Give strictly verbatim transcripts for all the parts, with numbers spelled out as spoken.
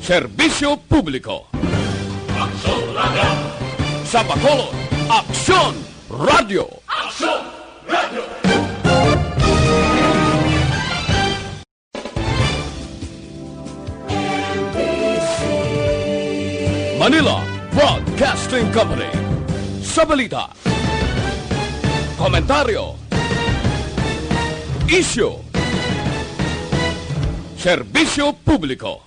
Serbisyo publiko. Aksyon Radio. Sa Bacolod, Aksyon Radio. Aksyon Radio. Manila Broadcasting Company. Sa balita, komentaryo, isyu, serbisyo publiko.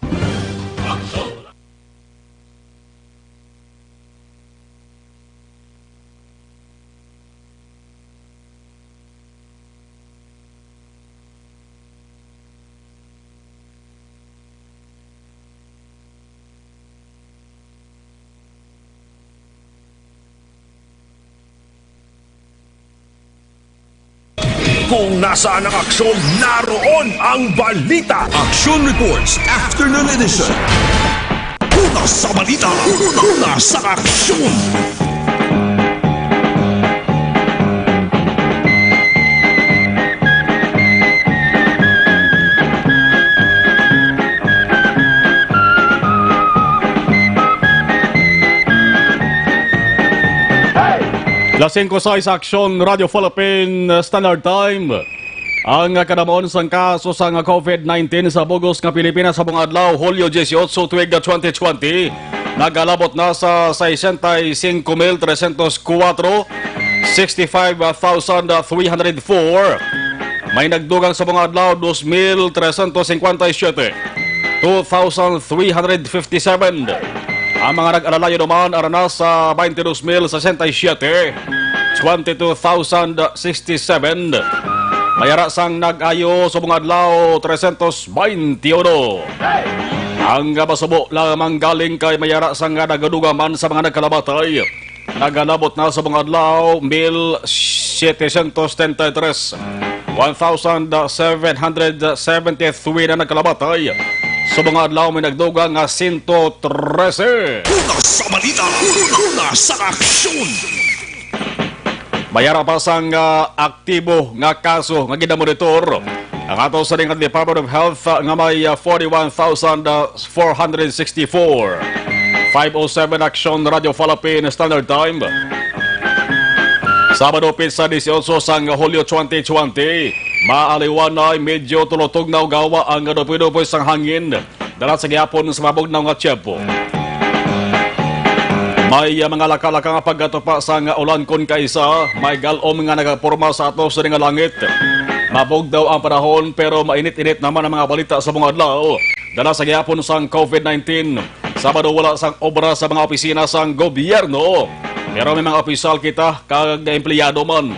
Kung nasaan ang aksyon, naroon ang balita. Action Reports, Afternoon Edition. Una sa balita, una sa aksyon. Las singko sais, Aksyon Radio Philippine Standard Time. Ang kadamon sang kaso sang covid nineteen sa bug-os nga Pilipinas sa mga adlaw, Hulyo dieciocho, tuig twenty twenty, nagalabot na sa sesenta y cinco mil trescientos cuatro, sixty-five thousand three hundred four. May nagdugang sa mga adlaw, dos mil trescientos cincuenta y siete, two thousand three hundred fifty-seven. Ang mga nag-alalayo naman ara na sa twenty-dos mil sesenta y siete, twenty-two thousand sixty-seven. May ara sang nag-ayo sa mga adlaw, trescientos veintiuno. Ang masubo lamang galing kay may ara sang nagadugang man sa mga nagkalamatay. Nagalabot na sa mga adlaw, mil setecientos setenta y tres, one thousand seven hundred seventy-three na nagkalamatay. Sa mga adlaw, may nagdugang nga sento trese. Una sa balita, una sa aksyon. May ara pa sang, ah, aktibo nga kaso nga ginamonitor ang ato sa ning Department of Health, ah, nga may, ah, forty-one thousand four hundred sixty-four. Five oh seven Action Radio Philippine Standard Time. Sabado, petsa dieciocho sang Hulyo twenty twenty. Maaliwanay, medyo tulutog na ugawa ang dupoy-dupoy sang hangin. Dala sa gihapon sa mabugnaw nga tiyempo. May, ah, mga laka-laka nga pagkatupa sang ulan kon kaisa, may gal-om nga nagaporma sa ato sa nga langit. Mabugnaw ang panahon, pero mainit-init naman ang mga balita sa mga adlaw. Dala sa gihapon sang covid nineteen. Sabado, wala sang obra sa mga opisina sang gobyerno. Pero may mga opisyal kita kag empleyado man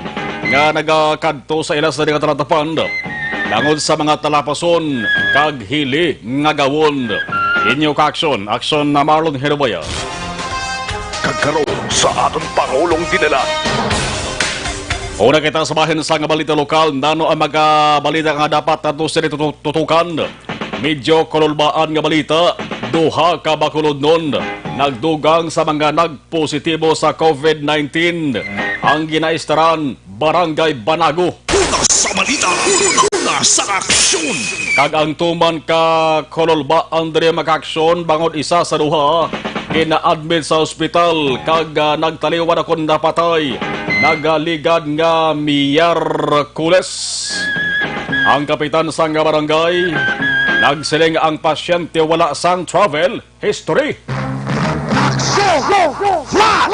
nga nagakadto sa ila sa nga talatapan bangod sa mga talapason kag hili nga gawon. Inyo ka-aksyon, aksyon na Marlon Hinuboya. Kag karon sa aton Pangulong dinala. Una kita sa bahin sa nga balita lokal, nano ang mga balita nga dapat nato sini tutu-, tutukan? Medyo kululbaan nga balita, duha ka Bacolodnon nagdugang sa mga nagpositibo sa covid nineteen. Ang ginaistaran, Barangay Banago. Una sa balita, una, una sa aksyon. Kag ang tuman ka kululbaan diri, mga ka-aksyon, bangod isa sa duha gina-admit sa ospital kag, ah, nagtaliwan kon napatay nagaligad nga Miyerkules. Ang kapitan sang barangay nagsiling ang pasyente wala sang travel history. Action! Flash!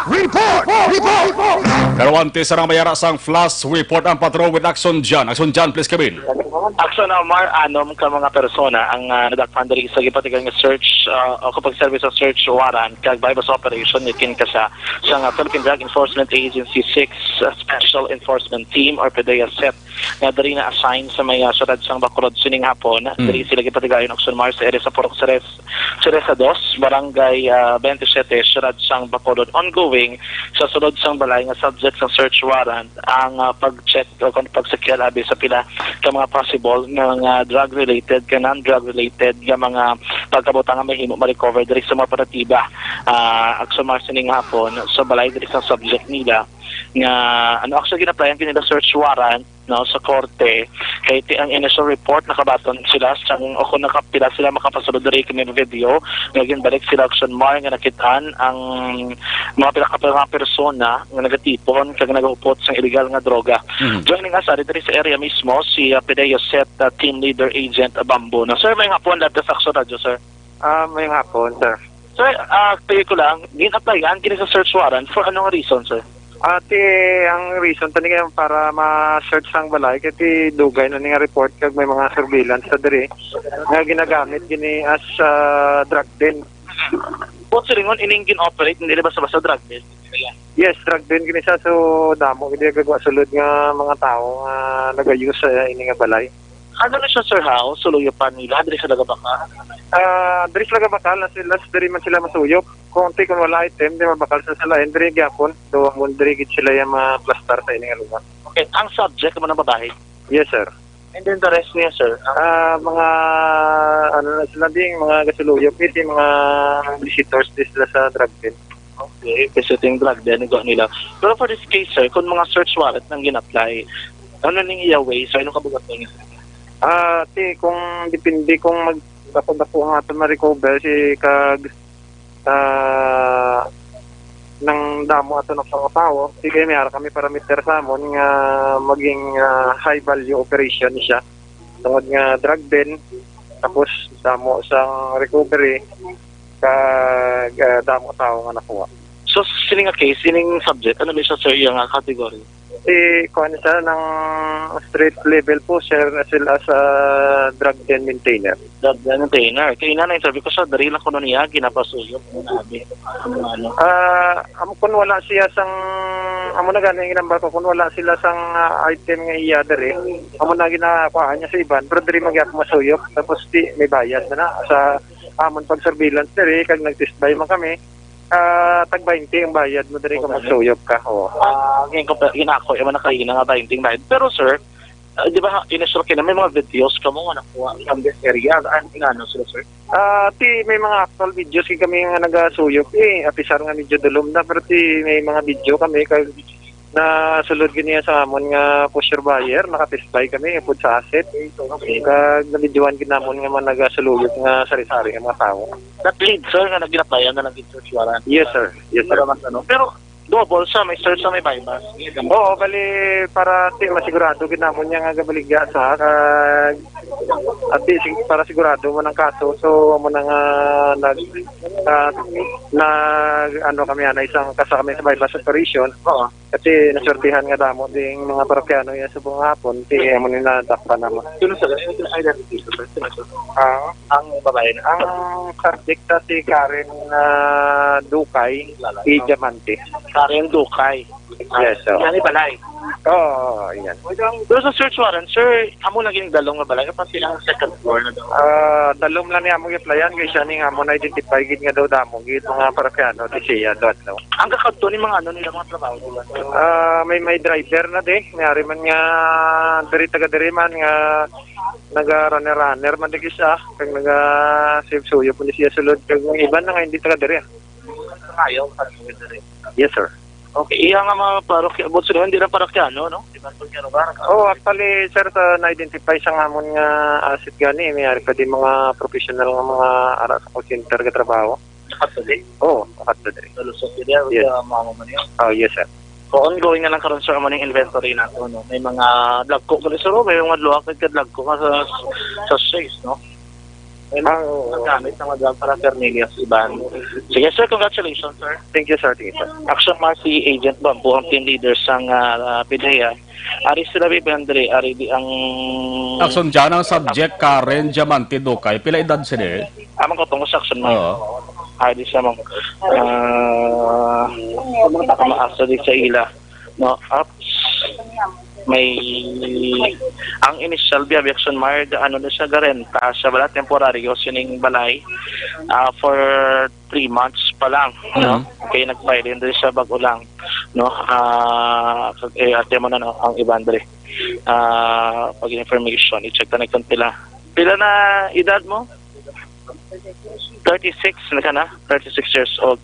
Report! Report! Pero antes, sa may ara sang flash report, ang Patrol with Action John. Action John, please come in. Action, Omar, anom ka mga persona ang, ah, nadakpan diri sa gipatigayon nga search, ah, o kapag-service sa search warrant kag buy-bust operation ni Kin Kasa sa, ah, Philippine Drug Enforcement Agency six, ah, Special Enforcement Team or PDEA set nga diri na-assign sa may, ah, siyudad sang Bacolod sining hapon. Mm. Diri sila gipatigayon, Action Mars, sa area sa Purok Ceres, Cereza dos, Barangay, ah, twenty-seven, siyudad sang Bacolod. Ongoing sa sulod sang balay nga subject sang search warrant ang, ah, pag-check o kon pagsekyal abi sa pila ka mga possible nga mga drug-related ka non-drug-related nga mga pagkabutang nga mahimo ma-recover diri sa mga operatiba. Ah, Action Mars, sining hapon sa balay diri sa subject nila. nga, ano, actually, ginaplayan kini nga search warrant, no, sa korte, kay ti ang initial report nakabaton sila sa, o kung nakapila sila makapasulod diri kini video nga ginbalik sila Action Mar nga nakit-an ang mga pila ka mga persona nga nagatipon kag nagahupot sang illegal nga droga. Mhm. Joining us ari diri sa area mismo si, ah, Pede Yosette, ah, team leader Agent Bambo. No, sir, may hapon, live sa Action Radio, sir. Ah, may hapon, sir. Sir, ah, clear ko lang, gin-applyan kini sa search warrant for anong reason, sir? Ati, ang reason tani kay para ma-search ang balay kay ti dugay na ni nga report kag may mga surveillance sa diri nga ginagamit gini as, ah, drug den. Kung silingon, ining gin-operate, hindi basta-basta drug den. Yes, drug den gini siya. So, damo gid gagwa sulod nga mga tawo nga nagayo sa ini nga balay. Ano na siya, sir, ha? Suluyo pa nila, diri sa Lagabakal? Ah, diri sa Lagabakal na sila, diri man sila masuyop. Kung ti, kung wala item, di mabakal sa salain, diri gyapon. So, amo diri gid sila yung maplastar sa ining lugar. Okay, ang subject mo ng babae? Yes, sir. And then the rest niya, sir? Ah, mga, ano na sila, ding, mga gasuluyop, iti mga visitors di sila sa drug den. Okay, kasi ito yung drug den, igo nila. Pero for this case, sir, kung mga search warrant nang gin-apply, ano ning iya way? So, ano kabugat niya? Ah, ti, kung depende kung mag-, dako-dako ang ato ma-recover, si kag, ah, nang damo ato ng pangapawo, sige, may ara kami parameter sa amon nga maging, ah, high value operation siya. Tungod nga drug den, tapos damo sang recovery, kag, ah, damo tawo nga nakuha. So, sini nga case, sining subject, ano ba siya, sir, yung, ah, category? Si, kuwan siya, ng street level po, sir, as well as, ah, drug den maintainer. Drug den maintainer. Kaya na, na-interview ko siya, dali lang ko niya, ginapasuyo. Ano, ano? Ah, amo kun wala siya sang, amo na gani ang ginambal ko, kun wala sila sang, ah, item nga iya diri, amo na ginakuhaan niya sa iban, pero diri man gyapon masuyop, tapos di, may bayad na na sa amon pag-surveillance diri, kag nag-test buy man kami, ah, tag twenty ang bayad mo diri kung Okay. magsuyop ka. Oo. Ah, ngayon ko pa, ginako, yung mga nakaina nga twenty ang bayad. Pero, sir, ah, di ba, initial kayo na may mga videos ka mo nga nakuha from this area? Ano, ano sila, sir? Ah, ti, may mga actual videos kay kami nga nagasuyop, eh. Apisar nga medyo dulom na, pero ti, may mga video kami kag nasulod gid niya sa amon nga pusher buyer, nakatest buy kami, upod sa asset. Kag nabidyohan gid namon nga mga nagasuluyop nga sari-sari nga mga tawo. That lead, sir, nga naginaplayan na lang gid search warrant. Yes, sir. Yes, sir. Para mas ano. Pero double siya, may search sa may buy-bust. Oo, bali, para ti, masigurado gid namon niya nga gabaligya sa, kag, at least, sig-, para sigurado mo ng kaso. So, amo na nga nag, ah, nag, ano kami, ana, isang kasa kami sa buy-bust operation. Oo. Kasi naswertihan nga damo ding mga parokyano yan sa buong hapon, ti, amo ni nadakpan naman. Sino sa ganun? Sino identity? Sino sa Ah, ang babae na? Ang subject na si Karen, ah, Dukay, Lalaki. I Diamante. Karen Dukay. Yes, sir. Yan, balay. Oo, oo, yan. Pero sa search warrant, sir, amo lang yung dalong nga balay, pati ang second floor na daw. Ah, dalom lang niya amo giplayan, kay siya ning amo na-identify gid nga daw damo gid mga parokyano, di siya, daw, no? Ang kakadto ni mga ano nila, mga trabaho nila? Ah, may, may driver na di, may ari man nga diri, taga diri man nga naga-runner-runner man di siya, kag naga-suyop-suyop man di siya sulod, kag mga iban na nga hindi taga diri. Ayaw, parang diri. Yes, sir. Okay, iya nga mga parokya, but sila hindi lang parokyano, no? Di ba, parokyano ba? Oh, actually, sir, sa na-identify sa ngamon nga asset gani, may ari pa di mga professional nga mga ara sa call center nga trabaho. Nakatuli? Oo, nakatuli. Sa Luzon, diri, Yes. sa mga man yun? Oh, yes, sir. So, ongoing na lang karon, sir, amo ning inventory nato, no? May mga dagko, gali, sir, oh, may mga luwag ka dagko nga sa, sa sachets, no? May mga Ah, oo. gamit na mga paraphernalia sa iban. Sige, sir, congratulations, sir. Thank you, sir. Thank you, sir. Action Mar, si Agent Bambo, ang team leader sang, ah, PDEA. Ari sila, Bib, Andre, ari di ang Action dyan ang subject, Karen Diamante Dukay. Pila edad sila, eh? Amang ko tungkol sa Action Mar. Oo. Ari di siya, ma'am. Ah, maasa di sa ila. No, ups. May, ang initial biya, Action Mar, ano na siya, garenta siya, wala, temporaryo, sining balay, ah, for three months pa lang, no? Mm. Kaya nag-file din siya bago lang, no? Ah, kag, eh, ate mo na, no, ang iban diri. Ah, pag information, i-check ta na kung pila. Pila na edad mo? Thirty-six na ka na, thirty-six years old.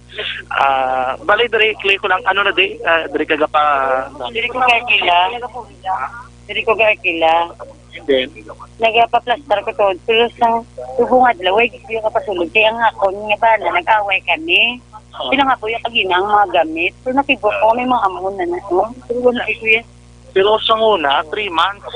Ah, bali, diri, clear ko lang, ano na di, ah, diri ka gapa- Diri ko kay Kila. Diri ko kay Kila. And then? Nagapaplastar ko to. Pero sa subong adlaw, way gyud kapasulod. Kaya nga ako, nga bana, nag-away kami. Sila nga po yung kagina ang mga gamit. So, nakibot ko, may mga amon na na. Oh, pero wala, eh, kuya. Pero sa una, three months,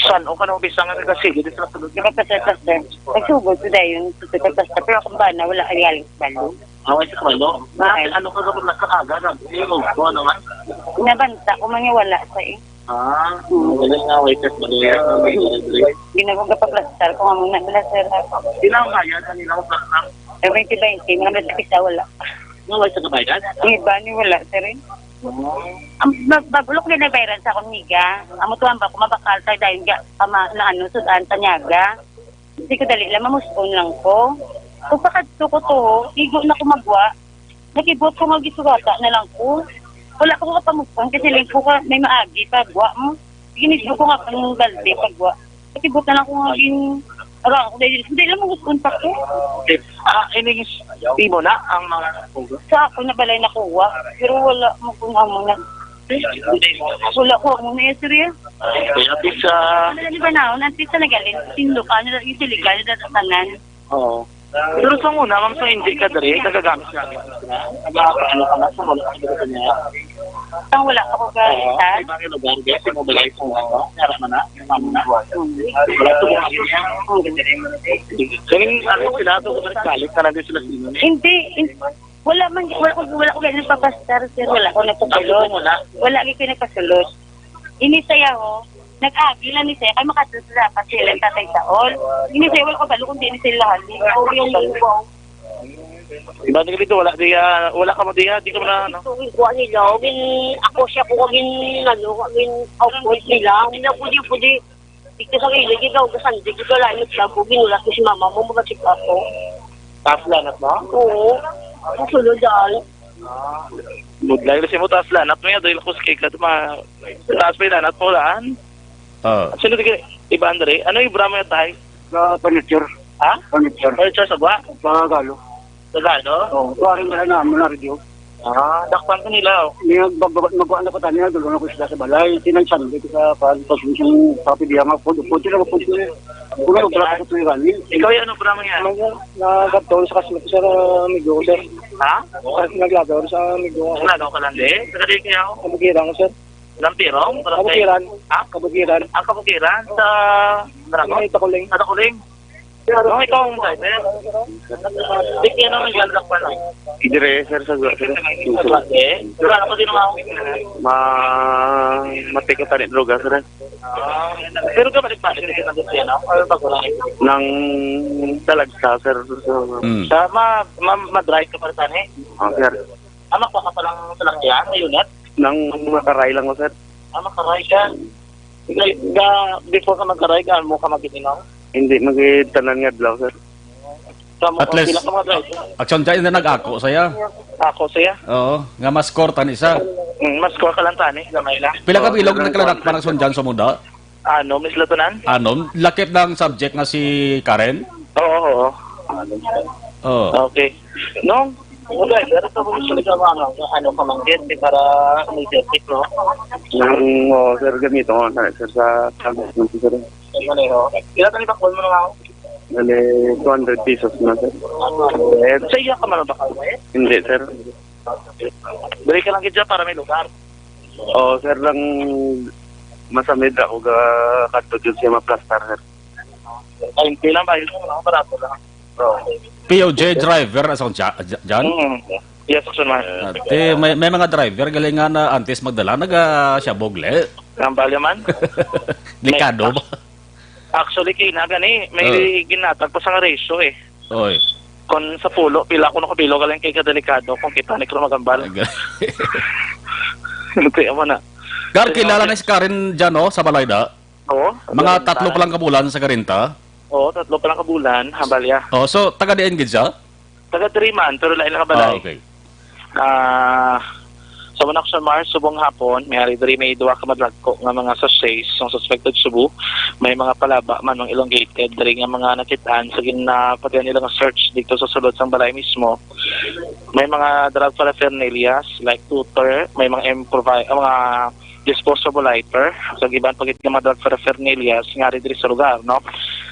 san o kanang bisa nga nagkasige di sa sulod? Nagpaplastar-plastar. Nagsugod ko dahil yung pagpaplastar. Pero akong bana, wala kay alis balo. Away sa kabalo? Ay. Ano ka kapag nakaaga na? Eh, oh, ano nga? Nabanta ko man yung wala sa eh. Ah, wala nga, wait, test mo din. Ginagawa ka plastar ko nga muna, wala, sir. Ilang bayad ang ilang plastar? Yung twenty twenty, mga nagpisa, wala. Nga, wala sa kabayad? Yung iba ni wala, sir, eh. Ang mag-, bagulok din na bayran sa akong miga. Amo tuwan ba, kung mabakal tayo dahil ga, ama, na ano, sudan, tanyaga. Hindi ko dali lang, mamuspon lang ko. Kung pakadto ko to, igo na ko magwa. Nakibot ko nga gisugata na lang ko. Wala ko kapamuspon kasi lang ko ka, may maagi pagwa mo. Ginidto ko nga pang balde pagwa. Nakibot na lang ko nga gin-, arang ko dahil hindi lang mamuspon pa ko. Okay. Ah, ining imo na ang mga nakuha? Sa ako na balay nakuha, pero wala mo kung amo na. Wala ko amo na, eh, sir, eh. Kaya di sa Ano na, di ba na? Ang pizza na galing, tindog, ano na, yung siligan, na tanan. Oo. Pero sa una, ma'am, sa hindi ka diri, nagagamit ka? Nag-aano ka na sa wala ka diri niya? Ang wala ako Oo, gamitan. Sa ibang lugar, guys, yung mobile phone, ano? Meron man na, ma'am na. Wala to, mga niya. Galing, ano, sila, to, balik-balik na lang din sila sa inyo. Hindi, hindi. Wala man, wala ko, wala ko ganyan papastar, sir. Wala ko nagpasulod. Wala. Wala gyud ko nagpasulod. Ini saya ho, nag-agi lang ni saya, kay makadto sa dapat sila tatay taon. Ini saya, wala ko balo kung di ni sila hali. O, yung wow. Iba nila dito, wala diya, wala ka mo diya, di ka mo na, ano? Ito, yung kuha nila, o, gin-, ako siya ko, gin-, ano, gin-, output nila. Hindi na pwede, pwede. Dito sa gilid, ikaw, gasan, dito ka lang, nagsago, ginulat ko si mama mo, makacheck up ko. Taas lanat mo? Oo. Ang sulod dyan. Ah. Budlay na si mo taas lanat mo yan, dahil ako sa kika, ma-, taas pa yung lanat mo, laan? Oh. Sino di ka, iba, Andre? Ano yung brand mo yung tahay? Sa furniture. Ha? Furniture. Furniture sa gwa? Sa Galo. Tagalog? Oo, kuwaring wala na, muna radio. Ah, dakpan ko nila, oh. Niya, bag-, bag-, magkuha na ko tani, dulo na ko sila sa balay. Tinansan ko sa pan-, pag-, yung papibiya nga, food, food sila, food sila. Kung ano, wala ko tuyo gani. Ikaw yan, ano, brand mo yan? Ano yan? Nagkadto sa kasama ko, sir, ah, amigo ko, sir. Ha? Kasi naglagaw sa amigo ko. Naglagaw ka lang, di? Taga di kaya ako? Kabukiran ko, sir. Lampirong? Barangay? Kabukiran. Ha? Kabukiran. Ang Kabukiran sa Dragon? Ay, Takuling. Sa Takuling? Ang ikaw ang driver? Di kaya naman yung ganda pa lang. Idire, sir, sa gwa, sir. Eh, wala na pa din ako. Ma-, matik ka tani droga, sir. Ah, pero ka balik-balik dito ng Luciano? Or bago lang ito? Nang talagsa, sir. Sa Mm. Sa ma-, ma-, ma-drive ka pa rin, eh? Ah, sir. Ah, makuha ka palang salakyan, may unit? Nang makaray lang ko, sir. Ah, makaray ka. Ga, ga, before ka magkaray, gaan mo ka mag-inom? Hindi, magitanan nga adlaw, sir. Sa mo, At least, pila ka mga driver? Action dyan na nag-ako saya. Ako siya? Oo, nga mas core tani sa. Mm, mas kuha ka lang tani, gamay lang. Pila ka Oo, bilog na lang nagkalanak kuha. pa ng sundyan sa muda? Ano, Miss Latunan? Ano, lakip ng subject nga si Karen? Oo, oo. Oo. Okay. No? Okay, pero sa mga sila sa mga ano, ano ka manggit, eh, para may circuit, no? Nang, oh, sir, gamito ko na, sir, sa, sa, sir. Sa maneho. Pila tani bakbon mo na nga ako? Dali, two hundred pesos na, sir. Eh, sa iya ka man ba? Hindi, sir. Dali ka lang gid dyan para may lugar. Oo, sir, lang masamid ako ga kadto jud siya maplastar, sir. Ay, hindi lang ba? Yun lang, barato lang. Oo. P O J driver, asang ja-, ja-, John? Mm. Yes, sir, ma'am. Ate, may, may mga driver, galing nga na antes magdala, naga siya bogle. Ang balya man? Delikado May ba? Actually, kay na gani, may Oh. ginatag pa sa nga ratio eh. Oy. Kung sa pulo, pila ko nakabilog, galing kay kadelikado, kung kita ni Kro Magambal. Aga. Kaya mo na. Gar, Kaya kilala mo na si Karen dyan, oh, sa balay da? Oo. Mga Karen tatlo Karen. pa lang kabulan sa Karinta? Oo, tatlo pa lang kabulan, hambalya. Oh, so, taga diin gid siya? Taga three man, pero lain lang kabalay. Ah, okay. Ah, Sa Manakson Mar, subong hapon, may ari diri may duha ka madagko nga mga sachets sang suspected subo. May mga palaba man ang elongated diri nga mga nakit-an sa ginapatihan nila nga search dito sa sulod sang balay mismo. May mga drug paraphernalias like tutor, may mga improvi-, ah, mga disposable lighter, sa iban pa gid nga mga drug paraphernalias nga ari diri sa lugar, no?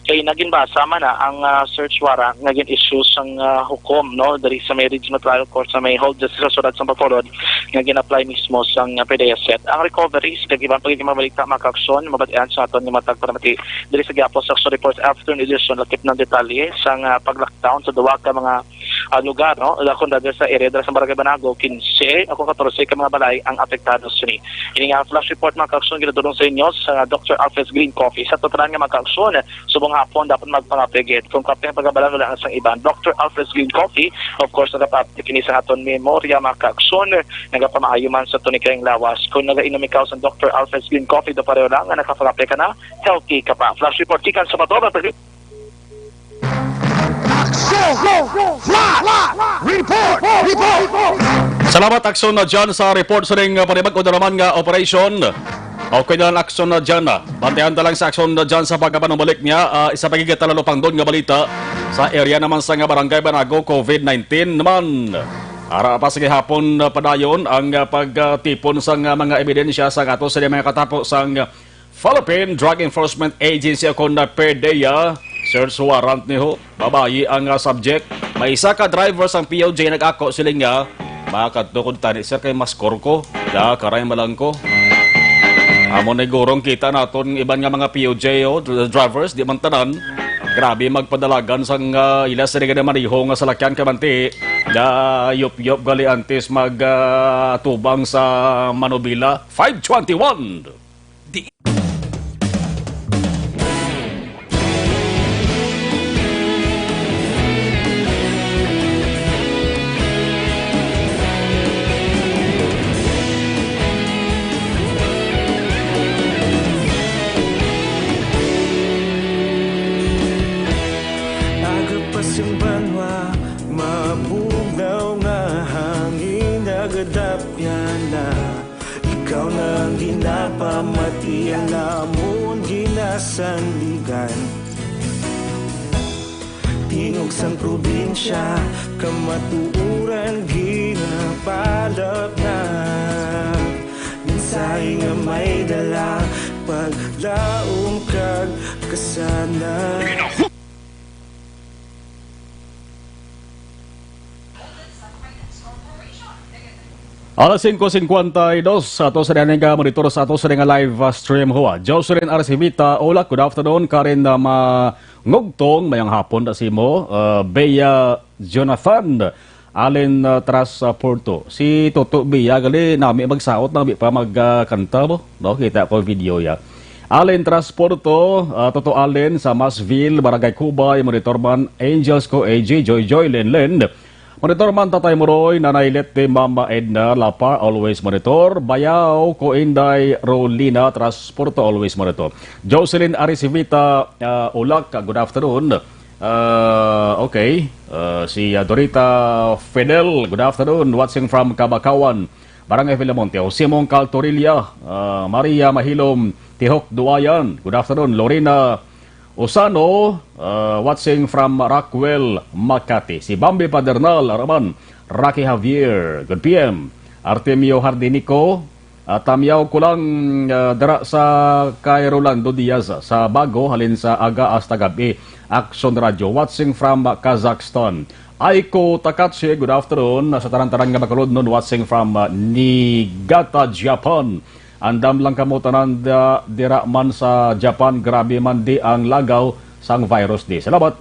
Kay naginbasa man na ang, ah, search warrant nga gin-issue sang, ah, hukom, no, diri sa may Regional Trial Court sa may Hall Justice sa Surat sa Bacolod nga gin-apply mismo sang, ah, PDEA set. Ang recoveries kag iban pa gid nga mga balita, mga kaaksyon, mabatian sa aton nga matag paramati diri sa gihapon sa action report afternoon edition, lakip ng detalye sang, ah, pag-lockdown sa duwa ka mga, ah, lugar, no? Lakon dati sa area dira sa Barangay Banago, quince o kung katorse ka mga balay ang apektado sini. Ini nga flash report, mga kaaksyon, ginadulong sa inyo sa Doctor Alfred's Green Coffee. Sa totalan nga, mga kaaksyon, subong hapon dapat magpangapigid. Kung kape ang pagkabalan, wala na sang iban. Doctor Alfred's Green Coffee, of course, nagapaapit kini sa aton memorya, mga kaaksyon, nagapamaayo man sa tunikayang lawas. Kung nagainom ikaw sa Doctor Alfred's Green Coffee, do pareho lang nga nakapangape ka na, healthy ka pa. Flash report gikan sa Bato, Bato. Aksyon! Flash! Report! Report! Salamat, Aksyon na John, sa report sa ning, uh, panibag-o na naman nga operation. Okay na lang, Aksyon na John, ah. Bantayan ta lang sa Aksyon na John sa pagkapanumbalik niya. Ah, isa pa gid ka talupangdon nga balita sa area naman sa nga Barangay Banago, COVID nineteen naman. Ara pa sa gihapon, ah, padayon ang, ah, pagtipon sa nga mga ebidensya sa ato sa mga katapo sang Philippine Drug Enforcement Agency o kon na PDEA search warrant ni ho. Babayi ang, ah, subject. May isa ka driver sang P O J nag-ako, siling nga, "Makadto ko tani, sir, kay maskor ko. Da, karay malang ko." Amo na gurong kita naton iban nga mga P O J, oh, dr-, drivers, di man tanan. Grabe magpadalagan sang, ah, ila sa nga mariho nga salakyan kay manti. Da, yup-yup gali antes mag, ah, tubang sa manubila. Five twenty-one. Di Aga pa sing banwa, mabugnaw nga hangin, nagadapyan na. Ikaw na ang ginapamati, ang amon ginasandigan. Tingog sang probinsya, kamatuoran ginapalapnag. Mensahe nga may dala, paglaom kag kasanag. Alas singko singkwenta y dos, sa ato sa nga monitor sa ato sa nga live, uh, stream, ho, ah. Jocelyn Arcivita, Olak, good afternoon. Karen, uh, Mangugtong, mayang hapon na sa imo. Uh, Bea Jonathan, Allen, uh, Tras, uh, Porto. Si Toto Bea, gali, nami magsaot, nami pa mag, uh, kanta mo. No? Kita ko video ya. Allen Tras Porto, uh, Toto Allen sa Masville, Barangay Cubay, monitor man, Angels ko, A J, Joy Joy, Len Len. Monitor man, Tatay Moroy, Nanay Lette, Mama Edna Lapar, always monitor. Bayaw ko, Inday Rolina Transporto, always monitor. Jocelyn Aricivita, ah, Ulak, good afternoon. Ah, okay. Ah, si, ah, Dorita Fidel, good afternoon. Watching from Kabakawan, Barangay Villamonte. O Simong Caltorilla, ah, Maria Mahilom, Tihok Duayan, good afternoon. Lorena Osano, uh, watching from Rockwell, Makati. Si Bambi Padernal, araman, Rocky Javier, good P M. Artemio Hardinico, uh, Tamyaw ko lang, uh, dira sa kay Rolando Diaz sa Bago, halin sa aga hasta gabi. Action Radio, watching from Kazakhstan. Aiko Takachi, good afternoon. Sa tanan-tanan nga makulod nun, watching from, uh, Niigata, Japan. Andam lang kamo tanan da-, dira man sa Japan, grabe man di ang lagaw sang virus di. Salamat.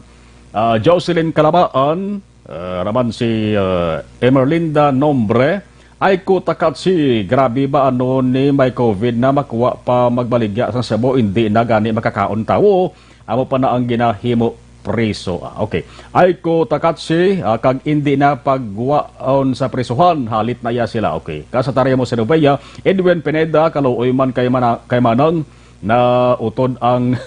Ah, Jocelyn Kalabaan, ah, naman si, ah, Emerlinda Nombre. Ay ko takatsi, grabe ba ano ni may COVID na makuha pa magbaligya sa Cebu, hindi na gani makakaon tawo. Amo pa na ang ginahimo priso. Ah, okay. Ay ko takatsi, ah, kag indi na pagwaon sa prisuhan, halit na iya sila. Okay. Kasatari mo si Novea, Edwin Pineda, kaluoy man kay mana-, kay Manang, na utod ang,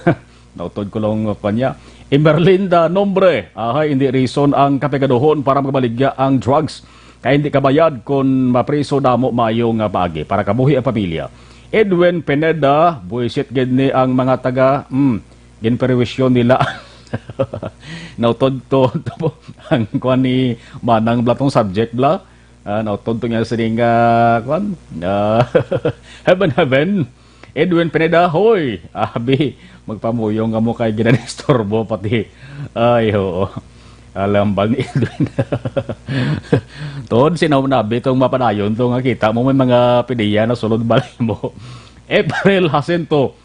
nautod ko lang pa niya. Emerlinda Nombre, ahay, hindi reason ang kapigaduhon para magbaligya ang drugs. Kay hindi kabayad kon mapriso damo maayo nga paagi para kabuhi ang pamilya. Edwin Pineda, buwisit gid ni ang mga taga, hmm, ginperwisyon nila. Nautod to, to po ang kuan ni Manang bla tong subject bla. Ah, nautod to nga sining, ah, kuan, ah, heaven, heaven. Edwin Pineda, hoy! Abi, magpamuyong nga mo kay ginanistorbo pati. Ay, oo. Alam ba ni Edwin? Tuod, sinaw na abi itong mapadayon to nga kita mo may mga pidiya na sulod balay mo. April Jacinto,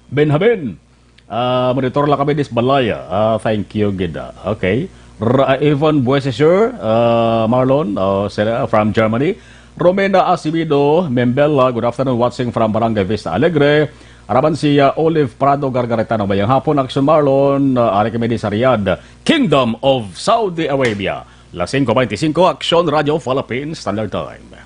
Benjamin, ah, monitor lang kami dis balay. Ah, thank you, gid, ah. Okay. R-, ah, Ivan Buesesur, ah, Marlon, oh, sila from Germany. Romena Asibido, Membela, good afternoon, watching from Barangay Vista Alegre. Araman si, ah, Olive Prado Gargaretano, mayang hapon, Action Marlon, ah, ari kami di sa Riyadh, Kingdom of Saudi Arabia. Las singko beintisinko, Action Radio Philippines Standard Time.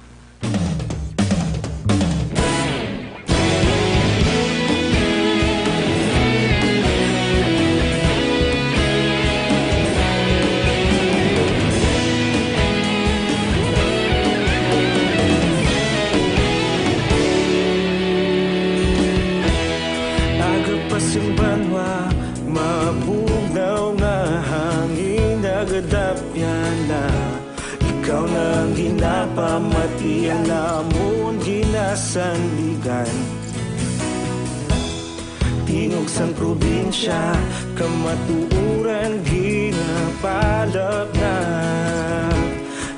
Aga pa sing banwa, mabugnaw nga hangin, nagadapyan na. Ikaw na ang ginapamatian namon ginasandigan. Tingog sang probinsya, kamatuoran ginapalapnag.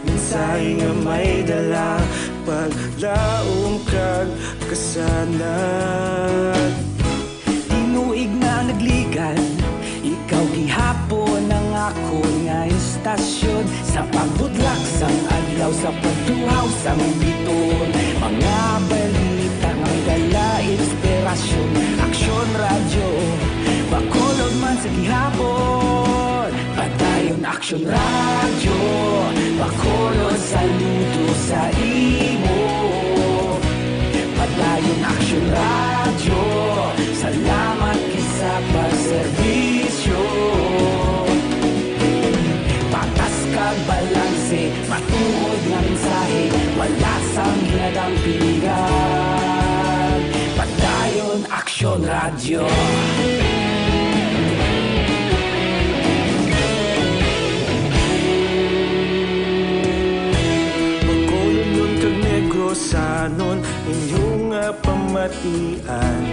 Mensahe nga may dala, paglaom kag kasanag. Tinuig na nagligad, ikaw gihapon ang akon nga istasyon. Sa pagbutlak sang adlaw, sa pagtuhaw sang biton, mga balita nga may dala inspirasyon. Aksyon Radyo, Bacolod man sa gihapon. Padayon Aksyon Radyo, Bacolod, saludo sa imo. Padayon Aksyon Radyo, salamat gid sa pagserbisyo. Patas kag balanse, matuod nga mensahe, wala sang ginadampigan. Padayon Aksyon Radyo. Bacolodnon kag Negrosanon, inyo nga pamatian.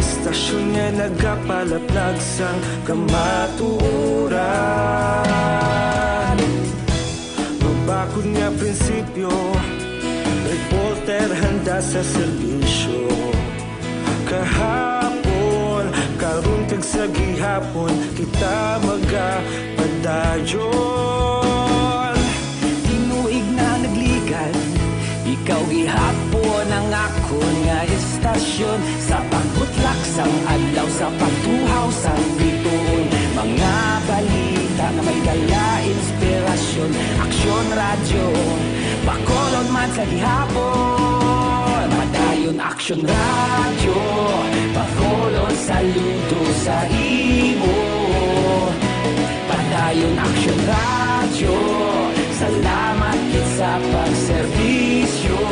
Istasyon nga nagapalaplag sang kamatuoran. Mabakod nga prinsipyo, reporter handa sa serbisyo. Kahapon, karon kag sa gihapon, kita magapadayon. Tinuig na nagligad, ikaw gihapon ang akon nga istasyon. Sa pagbutlak sang adlaw, sa pagtuhaw sang bituon, mga balita nga may dala inspirasyon. Aksyon Radyo, Bacolod man sa gihapon. Padayon Aksyon Radyo, Bacolod, saludo sa imo. Padayon Aksyon Radyo, salamat gid sa pagserbisyo.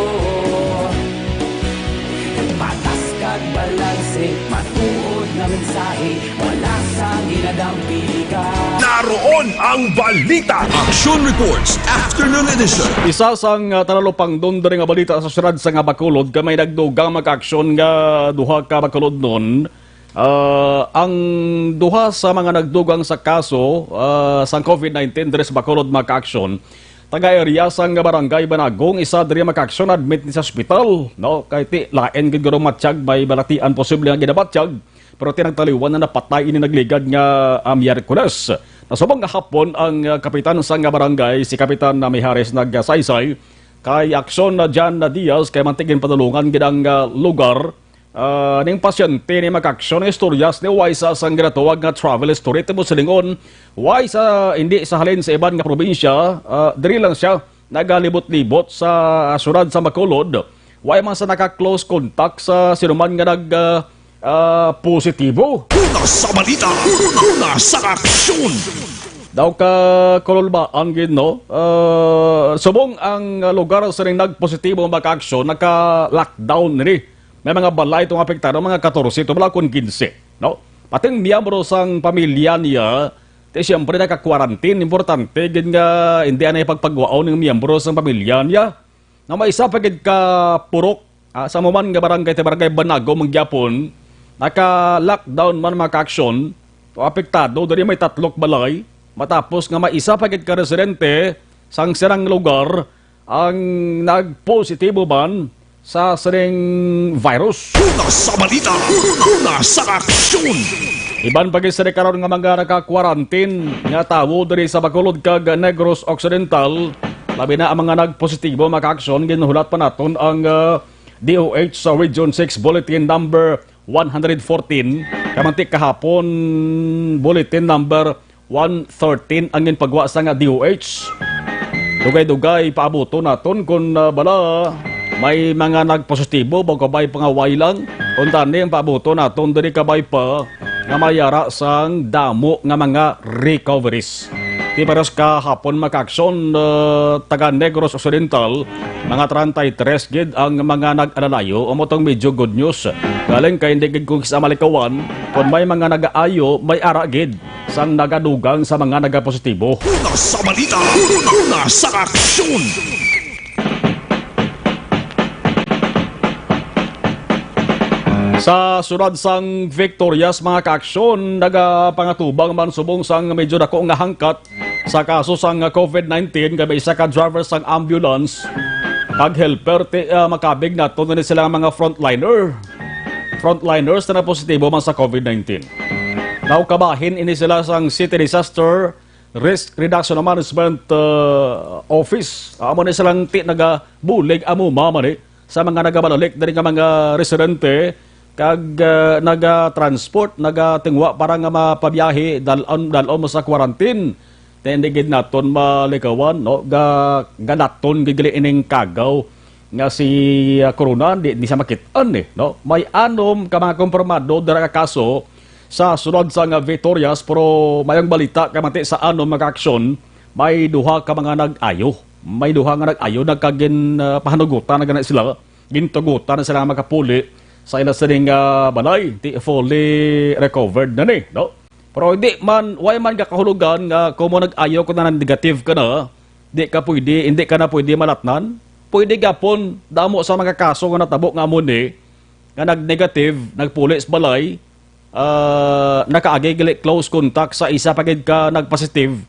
Patas kag balanse, matuod nga mensahe, wala sang ginadampigan. Naroon ang balita. Action Reports, Afternoon Edition. Isa sang, ah, talupangdon diri nga balita sa siyudad sang Bacolod, kay may nagdugang magkaaksyon nga duha ka Bacolodnon. Ah, ang duha sa mga nagdugang sa kaso, ah, sang covid nineteen diri sa Bacolod magkaaksyon, taga-area sang Barangay Banagong, isa diri magkaaksyon admit ni sa ospital, no? Kay ti lain gid guro matyag, may balatian posible nga ginabatyag, pero ti nagtaliwan na napatay ini nagligad nga, ah, Miyerkules. Nasubong nga hapon ang, ah, kapitan sang barangay, si Kapitan, ah, Mijares nagsaysay kay Aksyon na Jan na Diaz kay mantig ginpadulungan gid ang, ah, lugar. Ah, ning pasyente ni magkaaksyon nga istoryas ni way sa sang ginatawag nga travel history, timo silingon, way sa, hindi sa halin sa iban nga probinsya, ah, diri lang siya nagalibot-libot sa, ah, siyudad sa Bacolod. Way man sa naka-close contact sa sinuman nga nag, ah, ah, positibo. Una sa balita, una sa aksyon. Daw ka kululbaan gid, no? Ah, subong ang lugar sa ning nagpositibo, mga ka-aksyon, naka-lockdown ni. May mga balay itong apektado, mga katorse, ito wala kun kinse, no? Pati ang miyembro sang pamilya niya, ti siyempre naka-quarantine. Importante gid nga hindi anay pagpagwaon ng miyembro sang pamilya niya. Nga may isa pa gid ka purok, ah, sa amo man nga barangay, ti Barangay Banago, mangyapon, naka-lockdown man, mga ka-aksyon, o apektado diri may tatlok balay, matapos nga may isa pa gid ka residente sang sirang lugar ang nagpositibo man sa sining virus. Una sa balita, una sa aksyon. Iban pa gid sini karon nga mga naka-quarantine nga tawo diri sa Bacolod kag Negros Occidental, labi na ang mga nagpositibo, mga ka-aksyon, ginhulat pa naton ang, ah, D O H sa Region six Bulletin Number one hundred fourteen, kamanti kahapon Bulletin Number one thirteen ang ginpagwa sa nga D O H. Dugay-dugay paabuto naton kung, ah, bala may mga nagpositibo, bago kabay pangaway lang. Kung tani ang paabuto naton, diri kabay pa nga mayara sang damo nga mga recoveries. Ti pares kahapon, mga ka-aksyon, ah, taga Negros Occidental, mga treinta y tres gid ang mga nag-alalayo. Amo tong medyo good news. Galing kay hindi gid ko sa malikawan, kung may mga nag-aayo, may ara gid sang nagadugang sa mga nagapositibo. Una sa balita, una sa aksyon. Sa siyudad sang Victorias, mga ka-aksyon, nagapangatubang man subong sang medyo dako nga hangkat sa kaso sang covid nineteen, kay may isa ka driver sang ambulance kag helper ti, ah, makabig nato ni sila nga mga frontliner. Frontliners na positibo man sa covid nineteen. Daw kabahin ini sila sang City Disaster Risk Reduction Management, uh, Office. Amo ni silang ti nagabulig amo, mama, ni sa mga nagabalalik diri nga mga residente kag, uh, naga-transport, nagatingwa para nga mapabiyahe, dal-on, dal-on mo sa quarantine. Ti hindi gid naton malikawan, no? Ga-, ganaton gid gali ining kagaw nga si, uh, Corona, di, di siya makit-an, eh, no? May anom ka mga kumpirmado dira ka kaso sa sulod sa nga Victorias, pero mayong balita kay mati sa anom mga aksyon, may duha ka mga nag-ayo. May duha nga nag-ayo, nagkagin, ah, pahanugutan na gani sila. Gintugutan na sila nga makapuli sa ila sining, ah, balay. Di fully recovered na ni, no? Pero hindi man, way man gakahulugan nga kung mo nag-ayo, kung na negative ka na, di ka pwede, hindi ka na pwede malatnan. Pwede gapon, damo sa mga kaso nga natabo nga amo ni, nga nag-negative, nagpuli sa balay, ah, nakaagi gali close contact sa isa pa gid ka nagpositive.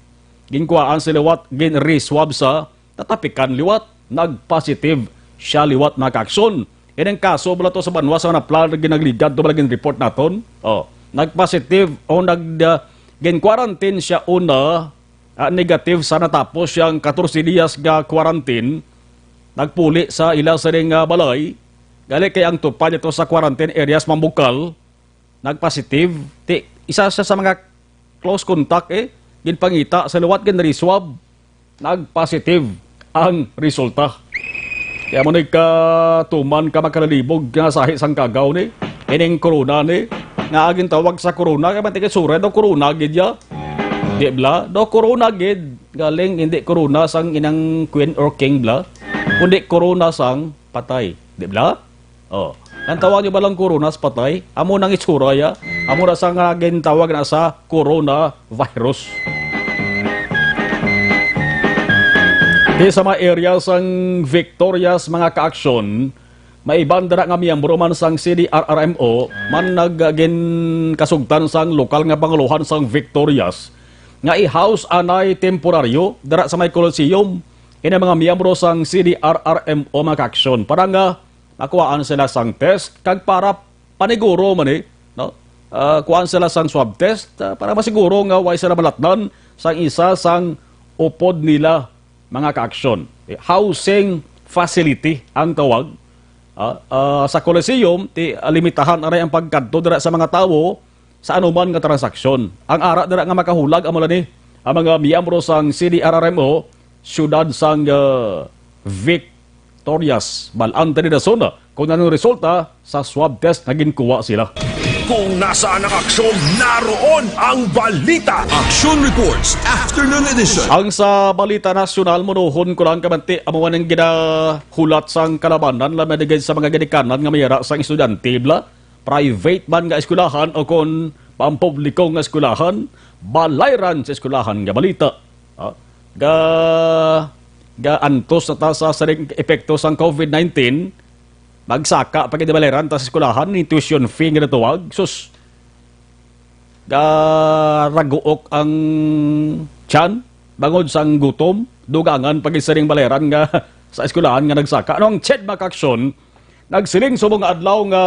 Ginkuhaan sa liwat, gin-reswab sa tatapikan liwat, nagpositive siya liwat, mga kaaksyon. Ining kaso bala to sa banwa sa Manaplar, ginagligad to bala gin-report naton. Oh, nagpositive o nag, ah, gin-quarantine siya una, ah, negative sa natapos siyang katorse diyas nga quarantine. Nagpuli sa ila sining, ah, balay. Gali kay ang tupad ito sa quarantine areas mambukal, nagpositive. Ti, isa siya sa mga close contact, eh. Ginpangita sa liwat, ginriswab. Nagpositive ang resulta. Kaya mo ni katuman ka makalalibog nga sahi sang kagaw ni. Ining corona ni. Nga agin tawag sa corona, kaya man tigasuray daw corona gid ya. Di bla? Daw corona gid. Galing, hindi corona sang inang queen or king bla. Kundi corona sang patay. Di bla? Oh. Ang tawag niyo ba lang corona sa patay? Amo nang itsura ya. Amo na sa nga gintawag na sa coronavirus. Di sa mga area sang Victorias, mga kaaksyon, may iban dira nga miyembro man sang C D R R M O man nagginkasugtan sang lokal nga pangulohan sang Victorias nga i-house anay temporaryo dira sa may Coliseum ini mga miyembro sang C D R R M O, mga kaaksyon, para nga makuhaan sila sang test kag para paniguro man, eh, no? Ah, kuhaan sila sang swab test, ah, para masiguro nga way sila malatnan sang isa sang upod nila, mga kaaksyon. Eh, housing facility ang tawag. Ah, ah, sa Coliseum, ti, ah, limitahan aray ang pagkadto dira sa mga tawo sa anuman nga transaksyon. Ang ara dira nga makahulag amo lang ni ang mga miyembro sang C D R R M O, siyudad sang, ah, Victorias, Balan, Tanidason, kung anong resulta sa swab test nga ginkuha sila. Kung nasaan ang aksyon, naroon ang balita. Action Reports, Afternoon Edition. Ang sa balita nasyonal, munuhon ko lang kamanti, amo man ang ginahulat sang kalabanan, labi na gid sa mga ginikanan nga mayara sang estudyante, bla, private man nga eskwelahan o kon pampubliko nga eskwelahan, balayran sa eskwelahan nga balita. Ah, ga, ga antos na ta sa sining epekto sang covid nineteen, magsaka pa gid balayran ta sa eskwelahan ni tuition fee nga natawag. Sus, garaguok ang tiyan bangod sang gutom, dugangan pa gid sining balayran nga sa eskwelahan nga nagsaka. Ano ang CHED Mac Action? Nagsiling subong nga adlaw nga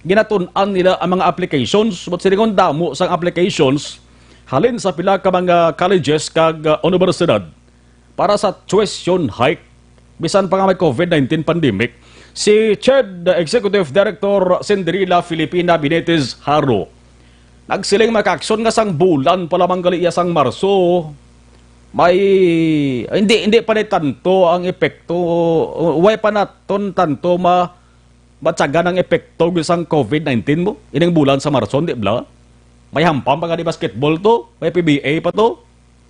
ginatun-an nila ang mga applications, but silingon damo sang applications halin sa pila ka mga colleges kag, uh, universidad para sa tuition hike, bisan pa nga may covid nineteen pandemic. Si CHED Executive Director Cinderella Filipina Benitez Haro nagsiling, Mac Action, nga sang bulan pa lamang gali iya sang Marso, may, hindi, hindi pa ni tanto ang epekto, way pa naton tanto ma-, matyagan ang epekto sang covid nineteen mo ining bulan sa Marso, di bala? May hampam pa nga di basketball to, may P B A pa to,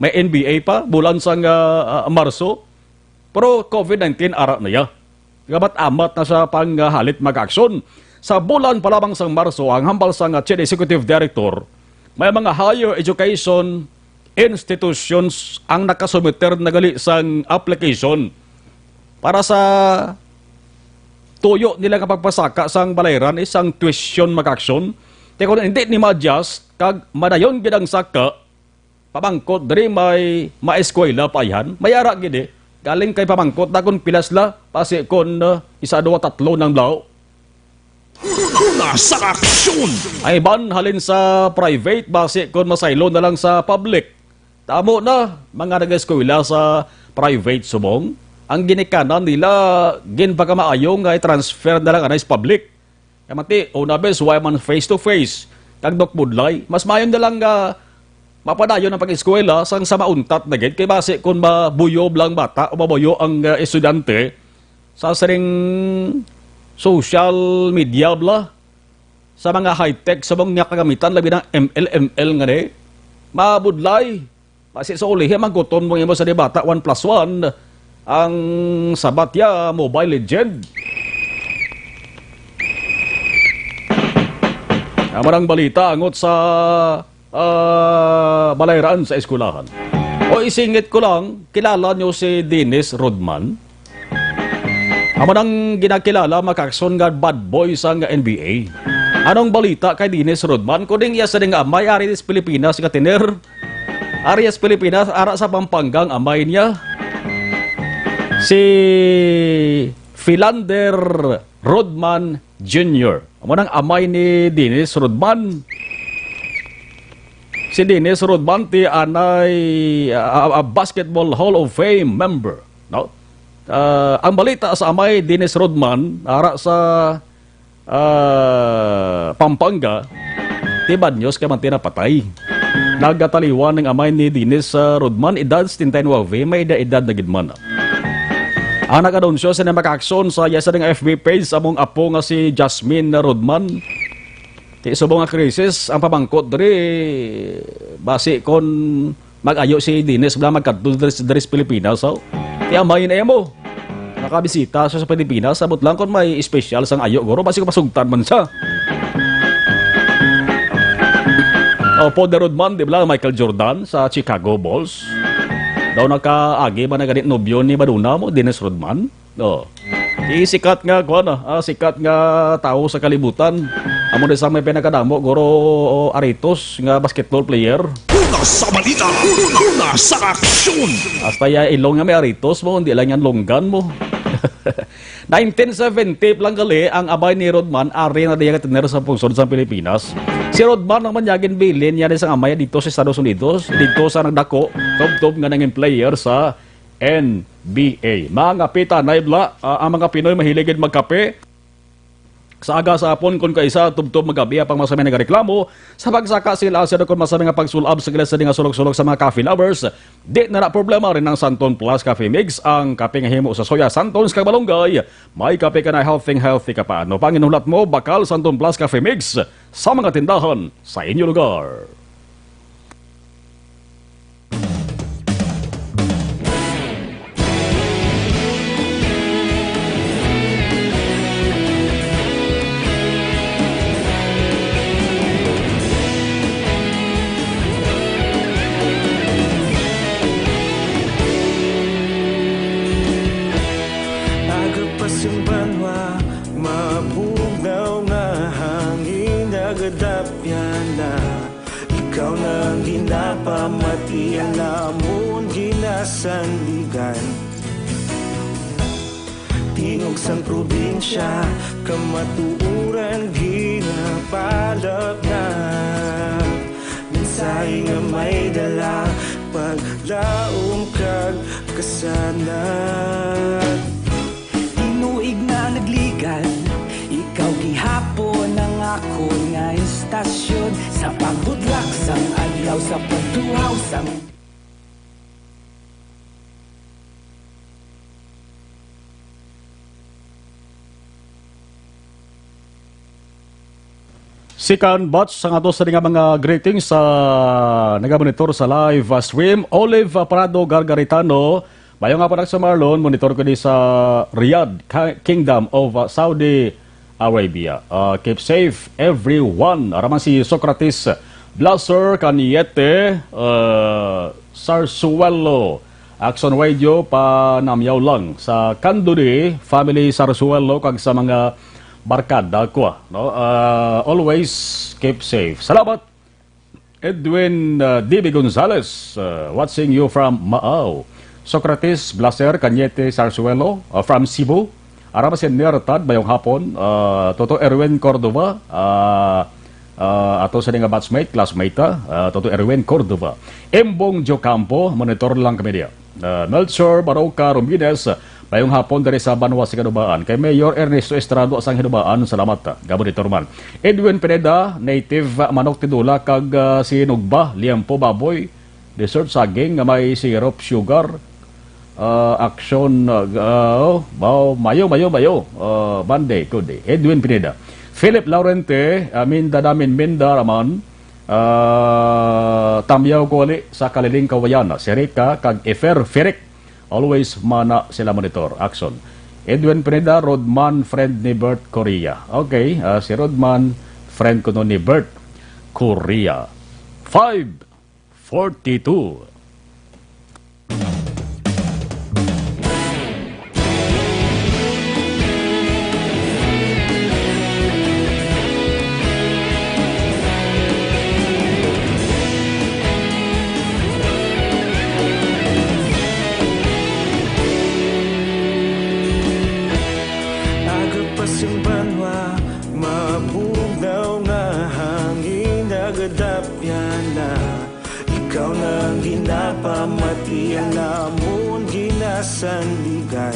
may N B A pa, bulan sang, ah, ah, Marso. Pero covid nineteen, ara na ya. Gamat-amat na sa panghalit, Mac Action. Sa bulan pa lamang sang Marso, ang hambal sang CHED Executive Director, may mga higher education institutions ang nakasumiter na gali sang application para sa tuyo nila nga pagpasaka sang balayran, isang tuition, Mac Action. Kay kung hindi ni ma-adjust, kag madayon gid ang saka, pamangkot diri may maeskwela pa ayhan. May ara gid, eh. Galing kay pamangkot na kon pila sila, basi kon, uh, isa, duwa, tatlo nang blaw. Una sa aksyon. Ay ban halin sa private, basi kon masaylo na lang sa public. Tamo na, mga nag-eskwela sa private subong, ang ginikanan nila ginpakamaayo nga i-transfer na lang anay sa public. Kay mati, una bes, way man face to face kag nukbudlay, mas maayo na lang nga mapadayon ang pag-eskwela sang sa mauntat na gid, kay basi kon mabuyo bala ang bata o mabuyo ang, ah, estudyante sa sining social media bala, sa mga high-tech sa mga kagamitan, labi na M L M L nga ni, mabudlay. Basi sa ulihi, magutom mo imo sa di bata, one plus one, ang sabat ya Mobile Legend. Amo nang balita angot sa, ah, balayran sa eskwelahan. O, isingit ko lang, kilala nyo si Dennis Rodman? Amo nang ginakilala, Mac Action, nga bad boy sang N B A. Anong balita kay Dennis Rodman? Kuning iya sining amay, ari sa Pilipinas nga tiner. Ari sa Pilipinas, ara sa Pampanga ang amay niya. Si Philander Rodman Junior. Amo nang amay ni Dennis Rodman. Si Dennis Rodman ti anay, ah, ah, Basketball Hall of Fame member, no? Ah, ang balita sa amay Dennis Rodman, ara sa, ah, Pampanga, ti bad news kay manti napatay. Nagataliwan ang amay ni Dennis, ah, Rodman, edad setenta y nueve, may edad-edad na gid man. Ang nag-anunsyo sa Mac Action sa iya sining F B page sa among apo nga si Jasmine Rodman. Ti subong nga krisis ang pamangkot diri, basi kon mag-ayo si Dennis, bala magkadto diri, diri sa Pilipinas, so. Ti amay na mo. Nakabisita siya sa Pilipinas, sabot lang kon may espesyal sang ayo, guro, basi kon masugtan man siya. O, Poder Rodman, di bala, Michael Jordan sa Chicago Bulls. Daw nakaagi man na gani nobyo ni Madonna mo, Dennis Rodman. Oh. Di sikat nga, kuwan, ah, ah, sikat nga tawo sa kalibutan. Amo na sa may pinakadamo, guro, o, aritos nga basketball player. Una sa balita, una sa aksyon. Hasta ya ilong nga may aritos mo, hindi lang yan longgan mo. Nineteen seventy pa lang gali ang amay ni Rodman, ari na diya nga tener sa pungsod sa Pilipinas. Si Rodman ang manyagin bilin niya sa amay dito sa Estados Unidos, dito sa nagdako, tubtob nga nangin player sa N B A. Mga pita na ibla, ah, ang mga Pinoy mahilig gid magkape. Sa aga sa hapon, kon kaisa, tubtob magabi, apang masami nagareklamo sa pagsaka sila sa kon masami nga pagsulab sa gila sa nga sulok-sulok sa mga coffee lovers. Di na na problema rin ang Santon Plus Coffee Mix, ang kape nga himo sa soya, Santons kag malunggay. May kape ka na, healthy, healthy ka pa. Ano pang inulat mo? Bakal Santon Plus Coffee Mix. sa mga tindahan sa inyo lugar. Aga pa sing banwa, mabugnaw nga hangin nagadapyan na. Ikaw na ang ginapamati, ang amon ginasandigan. Tingog sang probinsya, kamatuoran ginapalapnag. Mensahe nga may dala, paglaom kag kasanag. Tinuig na nagligad, ikaw gihapon ang akon nga istasyon. Sa pagbudlak sang adlaw, sa pagtuhaw sang Second batch sang ato sa nga mga greetings sa nagamonitor sa live, ah, stream. Olive, ah, Prado Gargaritano, mayong hapon, Axel Marlon, monitor ko di sa Riyadh, Ka-, Kingdom of, ah, Saudi Arabia. Ah, keep safe, everyone. Ara man si Socrates Blaser Caniete, ah, Sarsuelo, Action Radio, panamyaw lang sa Candudi family, Sarsuelo, kag sa mga barkada ko, no? Ah, always keep safe. Salamat. Edwin, uh, D B Gonzalez, uh, watching you from Maao. Socrates Blaser Cañete Sarsuelo, uh, from Cebu. Arama si Nertad, mayong hapon. Uh, Toto Erwin Cordova, uh, uh, ato sa nga batchmate, classmate, uh, Toto Erwin Cordova. Embong Jocampo, monitor lang kami diya. Uh, Melchor Baroca Romines, mayong hapon diri sa banwa sa Hinubaan. Kay Mayor Ernesto Estrado sang Hinubaan, salamat, ah, gabo ni Torman. Edwin Pineda, native, ah, manok tinula kag, ah, sinugba, liempo baboy, dessert saging nga may syrup, sugar, ah, action, ah, oh, wow, mayo, mayo, mayo, ah, Monday, good day. Edwin Pineda. Philip Laurente, ah, Minda namin, Minda Raman, ah, tamyaw ko wali sa Kaliling Kawayan, si Rica kag Efer Ferric. Always mana sila monitor. Action. Edwin Pineda, Rodman, friend ni Bert Korea. Okay, ah, si Rodman, friend ko no ni Bert Korea. Five forty-two. Aga pa sing banwa, mabugnaw nga hangin, nagadapyan na. Ikaw na ang ginapamati, ang amon ginasandigan.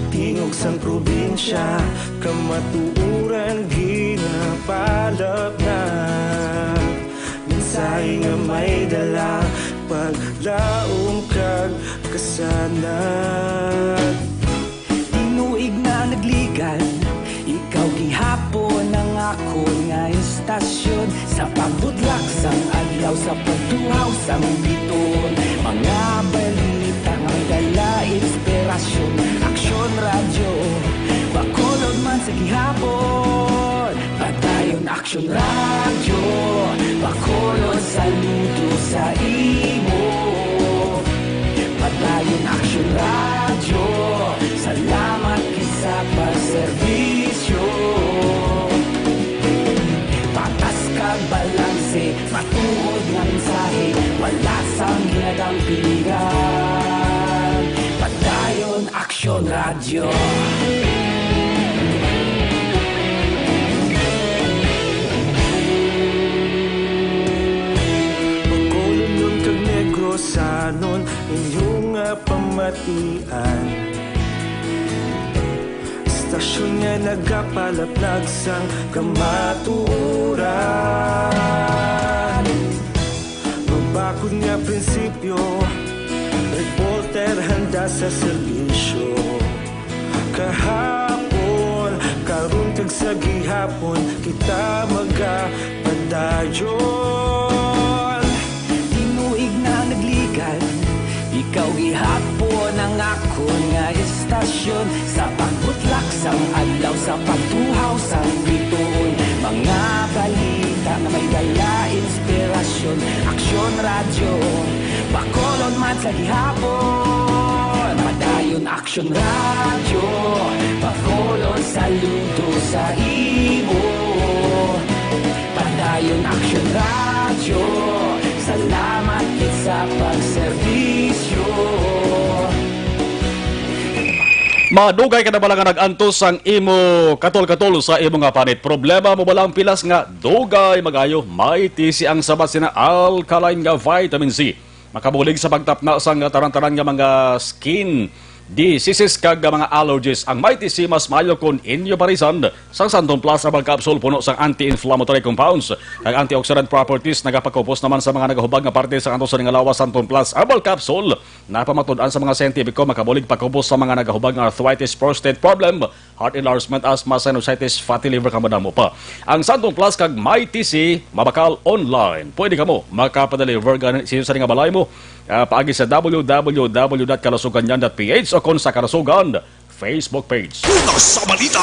Tingog sang probinsya, kamatuoran ginapalapnag. Mensahe nga may dala, paglaom kag kasanag. Tinuig na nagligad, ikaw gihapon ang akon nga istasyon. Sa pagbudlak sang adlaw, sa pagtuhaw sang biton, mga balita nga dala inspirasyon. Aksyon Radyo, Bacolod man sa gihapon. Padayon Aksyon Radyo, Bacolod, saludo sa imo. Padayon Aksyon Radyo, salamat gid sa pagserbisyo. Patas kag balanse, matuod nga mensahe, wala sang ginadampigan. Padayon Aksyon Radyo. Bacolodnon kag Negrosanon, inyo nga pamatian. Istasyon nga nagapalaplag sang kamatuoran. Mabakod nga prinsipyo, reporter handa sa serbisyo. Kahapon, karon, Sa gihapon kita magapadayon. Tinuig na nagligad, ikaw gihapon ang akon nga estasyon. Sa pagbutlak sang adlaw, sa pagtuhaw sang bituon, mga balita nga may dala inspirasyon. Aksyon Radyo, Bacolod man sa gihapon. Padayon Aksyon Radyo, Bacolod, saludo sa imo. Padayon Aksyon Radyo, salamat gid sa pagserbisyo. Madugay ka na bala nga nag-antos ang imo katol-katol sa imo nga panit? Problema mo bala ang pilas nga dugay mag-ayo? May T C ang sabat sina alkaline nga vitamin C. Makabulig sa pagtapna sang tanan-tanan nga mga skin diseases kag mga allergies. Ang Mighty C mas maayo kon inyo parisan sang Santon Plus Herbal Capsule, puno sang anti-inflammatory compounds kag antioxidant properties. Nagapakupos naman sa mga nagahubag nga parte sa ato sa nga lawas. Santon Plus Herbal Capsule napamatud-an sa mga siyentipiko makabulig pakupos sa mga nagahubag nga arthritis, prostate problem, heart enlargement, asthma, sinusitis, fatty liver, kag madamo pa. Ang Santon Plus kag Mighty C mabakal online. Pwede kamo makapadeliver gani sa inyo sa nga balay mo, ah, paagi sa w w w dot kalusugan yan dot p h o kon sa Kalusugan Facebook page. Una sa balita,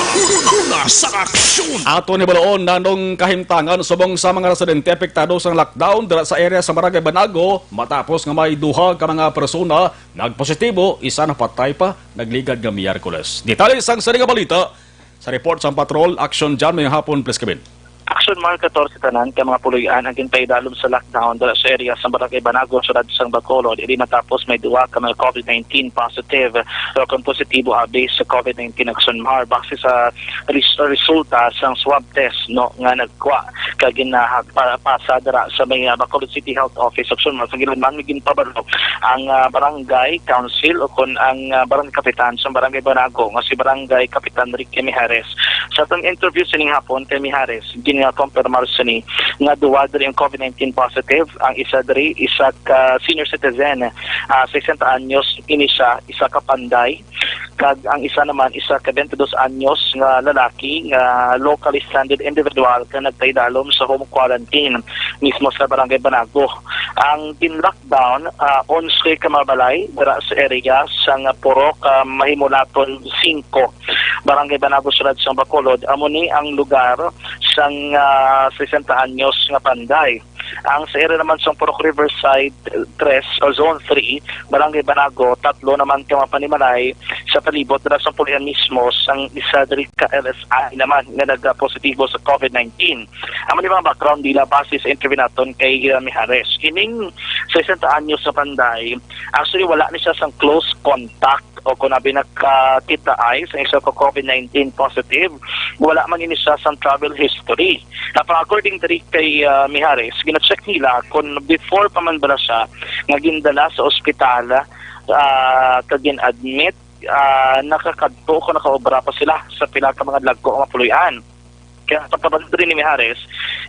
una sa aksyon. Ato ni baloon nanong kahimtangan subong sa mga residente apektado sa lockdown dira sa area sa Barangay Banago, matapos nga may duha ka mga persona nagpositibo, isa napatay pa, nagligad nga Miyerkules. Detalye sang sini nga balita sa report sang Patrol Action Jan. May hapon, please, Kevin. Action Mark, katorse tanan ka mga puloy-an ang ginpaidalom sa lockdown dira sa area sa Barangay Banago, siyudad sang Bacolod, ini matapos may duha ka mga covid nineteen positive o kon positibo abi sa covid nineteen. Action Mark, base sa res-, resulta sang swab test, no, nga nagkuha kag ginahag pa, pasa dira sa may, ah, Bacolod City Health Office. Action Mark, sa ginman ginpabalo ang, ah, barangay council o kon ang, ah, barangay kapitan sa Barangay Banago nga si Barangay Kapitan Ricky Mijares. Sa atong interview sining hapon kay Mijares, gin-, ah, confirmar sini nga duha diri ang covid nineteen positive. Ang isa diri, isa ka senior citizen, ah, sesenta anyos ini siya, isa ka panday, kag ang isa naman, isa ka twenty-dos anyos nga lalaki nga locally stranded individual nga nagpaidalom sa home quarantine mismo sa Barangay Banago. Ang gin-lockdown, ah, onse ka mga balay dira sa area sang Purok, ah, Mahimulaton singko, Barangay Banago, siyudad sang Bacolod. Amo ni ang lugar sang, ah, sesenta anyos nga panday. Ang sa area naman sang Purok Riverside, eh, tres o Zone three, Barangay Banago, tatlo naman ka mga panimalay sa palibot dira sa pulian mismo sang isa diri ka L S I naman nga nagpositibo sa covid nineteen. Amo ni mga background nila base sa interview naton kay, uh, Mijares. Ining sesenta anyos sa panday, actually, wala ni siya sang close contact o kung abi nakakita ay sa isa ka covid nineteen positive. Wala man ini siya sang travel history. Apan according diri kay, ah, Mijares, gina-check nila kung before pa man bala siya nga gindala sa ospital, ah, kag gin-admit, ah, nakakadto o nakaobra pa sila sa pila ka mga dagko nga puloy-an. Kaya pagkabalo diri ni Mijares,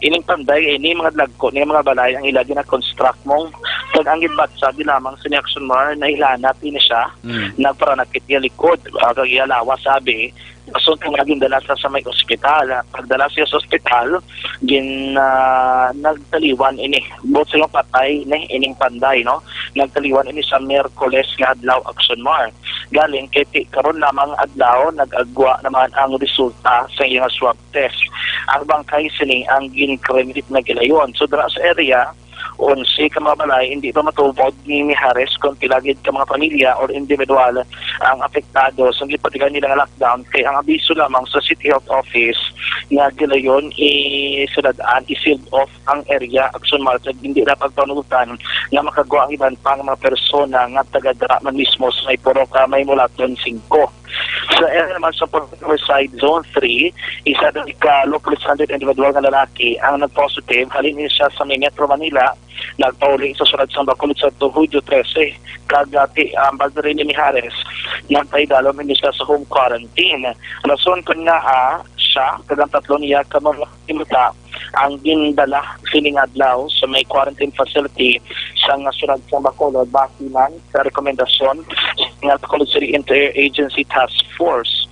ining panday, ini mga dagko, ni mga balay ang ila gina-construct mo. Kag ang ginbatsa di lamang sa ni Action Mar, nahilanat ini siya, Mm. nagparanakit iya likod, ah, kag iya lawas, sabi, asunto nga gindala sa, sa may ospital. Pagdala siya sa ospital, gin, ah, nagtaliwan ini. Buot siya patay ni ining panday, no? Nagtaliwan ini sa Miyerkules nga adlaw, Action Mar. Galing kay ti-, karon lamang adlaw, nag-agwa naman ang resulta sa iyang swab test. Ang bangkay sini ang gin-cremate na gilayon. So, dira sa area, onse ka mga balay, hindi pa matubod ni Mijares kung pila gid ka mga pamilya or individual ang apektado sa gipatigan nila nga lockdown, kay ang abiso lamang sa City Health Office nga gilayon isulad-an, i-sealed off ang area, Action Market, hindi na pagpanutan nga makagwa ang iban pang mga persona nga taga dira man mismo sa may Purok, ah, Mahimulaton singko. Sa area naman sa Purok Riverside Zone three, isa diri ka locally stranded individual nga lalaki ang nag-positive. Halin ni siya sa may Metro Manila, nagpauli sa siyudad sa Bacolod sa Julio trese. Kag, ah, ti-, ang balda rin ni Mijares, nagpaidalom ini siya sa home quarantine. Rason kun nga, ah, siya kag ang tatlo niya ka mga himata ang gindala sining adlaw sa may quarantine facility sa nga siyudad sa Bacolod, base man sa rekomendasyon nga Bacolod City Interagency Task Force.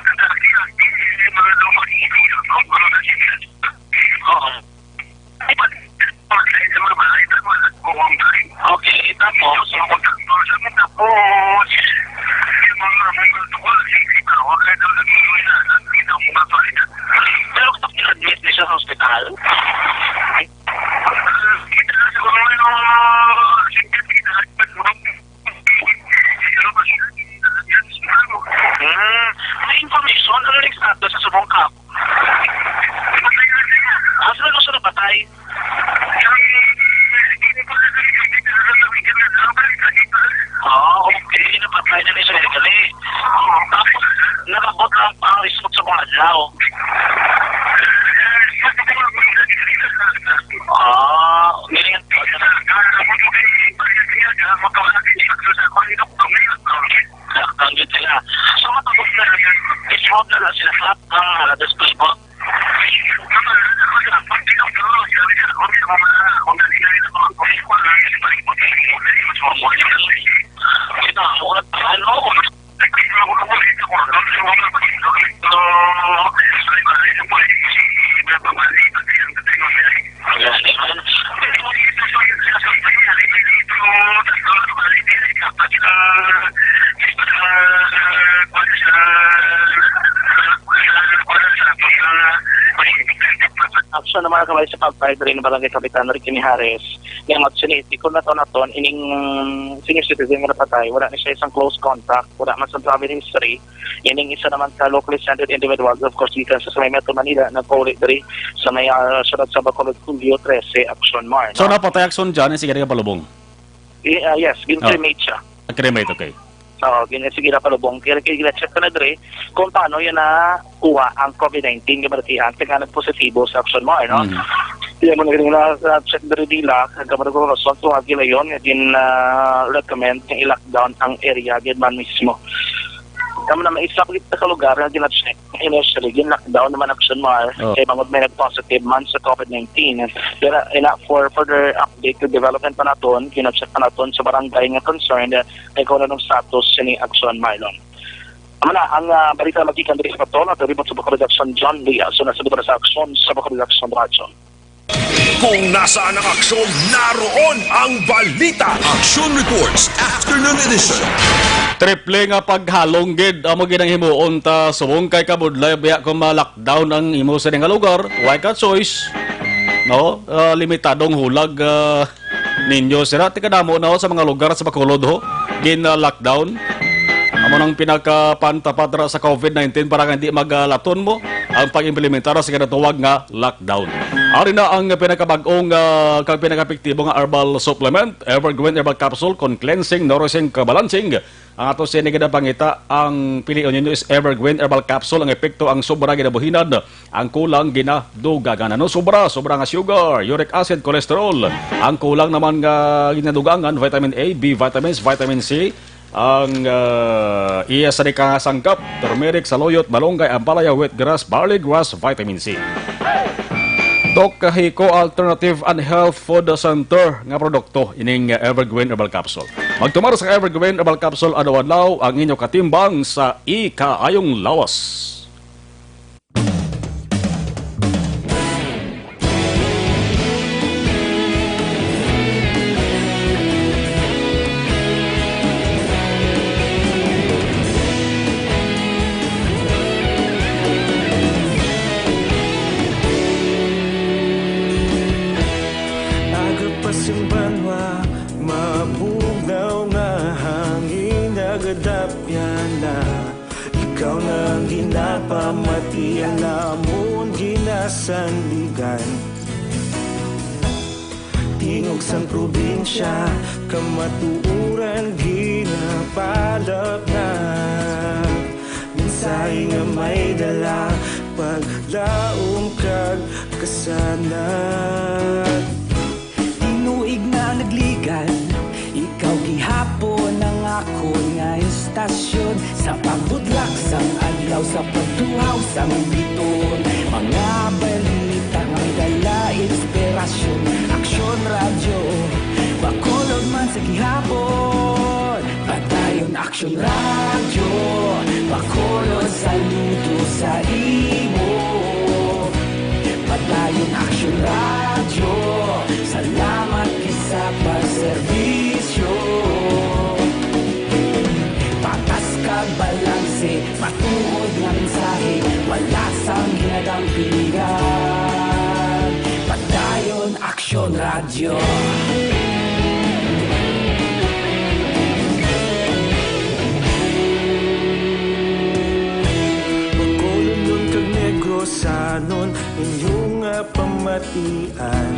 Oo. Okay, tapos? Pero admit na siya sa hospital? Hmm, may information, ano ning status sa subong ka? Asa na siya napatay? Ah, okay. Napatay na ni siya legally. Tapos, nag-abot lang pa ang result sa mga adlaw. Ah, meaning, lockdown yun sila. So, matapos na, i-swab na lang sila sa, ah, display po. Ano? Aksyon naman ang kamali sa pag-fight rin ng Barangay Kapitan Ricky Mijares. Nga mag-siniti, kung nato naton, ining senior citizen nga napatay, wala ni siya isang close contact, wala man sa travel history. Ining isa naman ka locally centered individual, of course, gikan sa may Metro Manila, nagpauli diri sa may, ah, syudad sa Bacolod, Julio trese, Aksyon Mar, So, no? Napatay Aksyon dyan, sige nga palubong. I-, ah, yes, Oh. Gin-cremate siya. Nag-cremate, okay. Oo, gin-, sige na palubong. Kaya, kaya gina-check ka na diri kung paano yun nakuha ang COVID nineteen nga balatian, kaya nagpositibo sa Aksyon Mar, no? Mhm. Kaya mo na ganun na, na-check diri dila, ang kamaro ko rason kung agi na yun, nga gin, ah, recommend nga i-lockdown ang area, gid man mismo. Kamo na may isa pa kita ka lugar nga gina-check. Initially, gin-lockdown naman Aksyon Mar, Oh. kay bangod may nag-positive man sa COVID nineteen. Pero, ina, for further update to development pa naton, gina-check pa naton sa barangay nga concerned, kay kung anong status sini Aksyon Mar, no? Amo na ang, ah, balita magikan diri sa Patol, at ribot sa Bacolod Aksyon, John Lee, sa nasa sa Aksyon, sa Bacolod Aksyon Radyo. Kung nasaan ang aksyon, naroon ang balita. Action Reports, Afternoon Edition. Triple nga paghalong gid amo gid ang himuon ta subong kay kabudlay biya kung ma-lockdown ang imo sa nga lugar, why ka choice? No? Ah, limitadong hulag, ah, ninyo sila. Tikadamo na, oh, sa mga lugar sa Bacolod, ho. Gin, ah, lockdown. Amo nang pinakapantapat ra sa COVID nineteen para nga hindi magalaton mo. ang pag-implementar sa ginatawag nga lockdown. Ari na ang pinakabag-ong, ah, kag pinakaepektibo nga herbal supplement, Evergreen Herbal Capsule, kon cleansing, nourishing, kag balancing. Ang ato sini ginapangita, ang pilion ninyo is Evergreen Herbal Capsule. Ang epekto, ang sobra ginabuhinan, ang kulang ginadugangan. Ano sobra? Sobra nga sugar, uric acid, cholesterol. Ang kulang naman nga ginadugangan, vitamin A, B vitamins, vitamin C. Ang, ah, iya sa di ka sangkap, turmeric, saluyot, malunggay, ampalaya, wheatgrass, barley grass, vitamin C. Doc Kahico Alternative and Health Food Center nga produkto ining, ah, Evergreen Herbal Capsule. Magtumar sa Evergreen Herbal Capsule adlaw-adlaw, ang inyo katimbang sa ikaayong lawas. Aga pa sing banwa, mabugnaw nga hangin nagadapyan na. Ikaw na ang ginapamati, ang amon ginasandigan. Tingog sang probinsya, kamatuoran ginapalapnag. Mensahe nga may dala, paglaom kag kasanag. Tinuig na nagligad, ikaw gihapon ang akon nga istasyon. Sa pagbutlak sang adlaw, sa pagtuhaw sang bituon, mga balita nga may dala inspirasyon. Aksyon Radyo, Bacolod man sa gihapon. Padayon Aksyon Radyo, Bacolod, saludo sa imo. Padayon Aksyon Radyo, salamat gid sa pagserbisyo. Patas kag balanse, matuod nga mensahe, wala sang ginadampigan. Padayon Aksyon Radyo. Bacolodnon kag Negrosanon, inyo nga pamatian.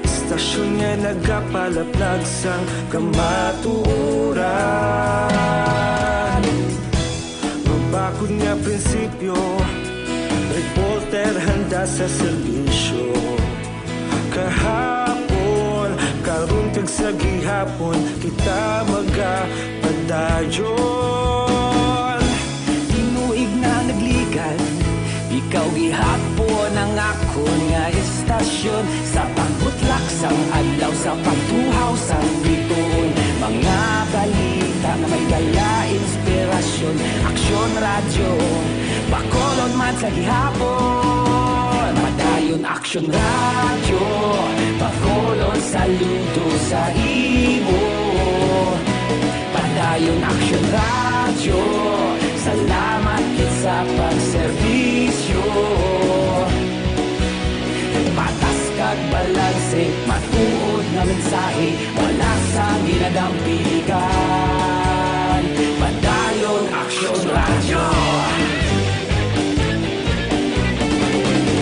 Istasyon nga nagapalaplag sang kamatuoran. Mabakod nga prinsipyo, reporter handa sa serbisyo. Kahapon, karon kag sa gihapon, kita magapadayon. Tinuig na nagligad, ikaw gihapon ang akon nga istasyon. Sa pagbutlak sang adlaw, sa pagtuhaw sang bituon, mga balita nga may dala inspirasyon. Aksyon Radyo, Bacolod man sa gihapon. Padayon Aksyon Radyo, Bacolod, saludo sa imo. Padayon Aksyon Radyo, salamat gid sa pagserbisyo. Patas kag balanse, matuod nga mensahe, wala sang ginadampigan. Padayon Aksyon Radyo.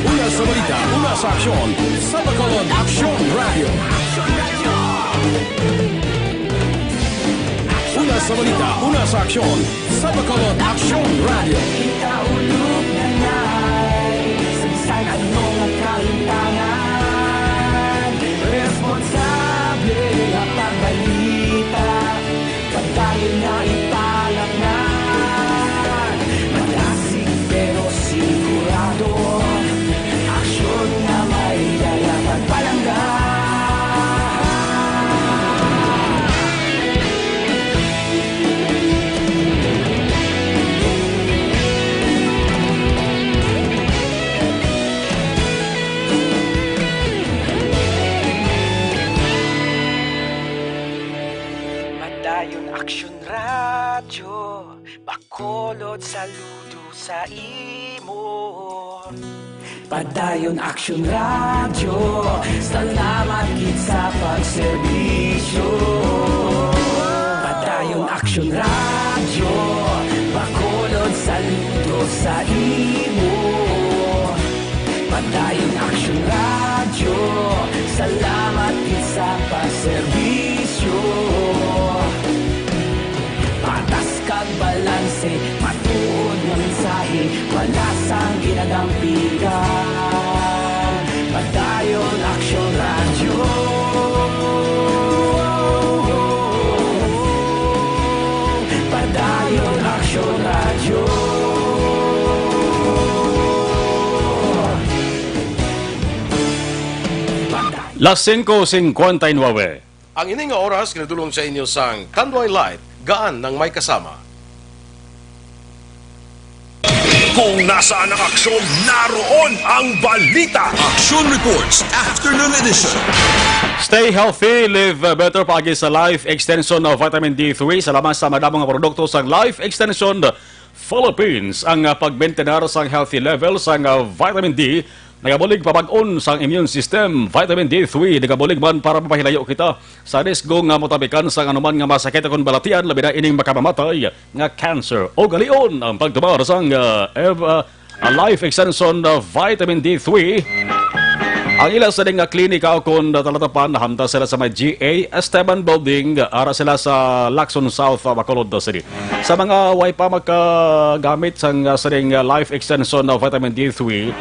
Una sa balita, una sa aksyon, sa Bacolod Aksyon Radyo. Una sa balita, una sa aksyon, sa Bacolod Aksyon Radyo. Kita ulog na nay, sa bisan ano nga kahintangan, responsable nga pagbalita. Padayon nga ipalapngan, madasig pero sigurado. Aksyon nga may dala pagpalangga. Padayon Aksyon Radyo, Bacolod, saludo sa imo. Padayon Aksyon Radyo, salamat gid sa pagserbisyo. Padayon Aksyon Radyo, Bacolod, saludo Sa imo, Padayon Aksyon Radyo, salamat gid sa pagserbisyo. Patas kag balanse, matuod nga mensahe, wala sang ginadampigan. Padayon Aksyon Radyo. Padayon Aksyon Radyo. Las singko singkwenta y nuebe. Ang ini nga oras ginadulong sa inyo sang Tanduay Light, gaan ng may kasama. Kung nasaan ang aksyon, naroon ang balita. Action Reports, Afternoon Edition. Stay healthy, live better. Paagi sa Life Extension of Vitamin D three, sa lamang sa madamo nga produkto sang Life Extension Philippines, ang, ah, pagmaintenar sang healthy level sang, ah, vitamin D nagabulig pabag-on sang immune system. Vitamin D three nagabulig man para mapahilayo kita sa risgo nga matapikan sang anuman nga masakit kon balatian, labi na ining makamamatay nga cancer. Ugalion ang pagtumar sang, ah, ev-, ah, ah, Life Extension, ah, Vitamin D three. Ang ila sini nga klinika o kon talatapan, nahamtang sila sa may G A Esteban Building, ara sila sa Lacson South, ah, Bacolod City. Sa mga way pa makagamit sang, ah, sining, ah, Life Extension na Vitamin D three,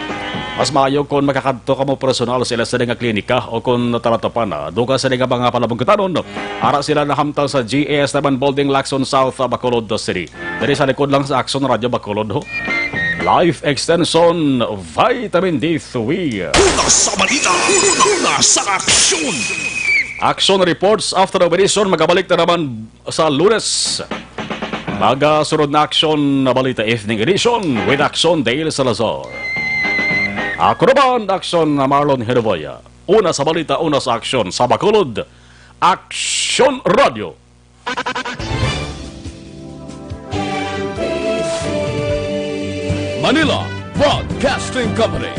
mas maayo kon makakadto kamo personal sa ila sini nga klinika o kon talatapan, ah, dugang sini nga mga panabungkutanon. Ara sila nahamtang sa G A Esteban Building, Lacson South, ah, Bacolod City. Diri sa likod lang sa Action Radio Bacolod, ho. Life Extension Vitamin D three. Una sa balita, una sa aksyon. Action Reports After the Edition, magabalik na naman sa Lunes. Magasunod na Action na Balita Evening Edition with Action Dale Salazar. Ako naman, Action na Marlon Hiroboya. Una sa balita, una sa aksyon, sa Bacolod, Action Radio. Manila Broadcasting Company.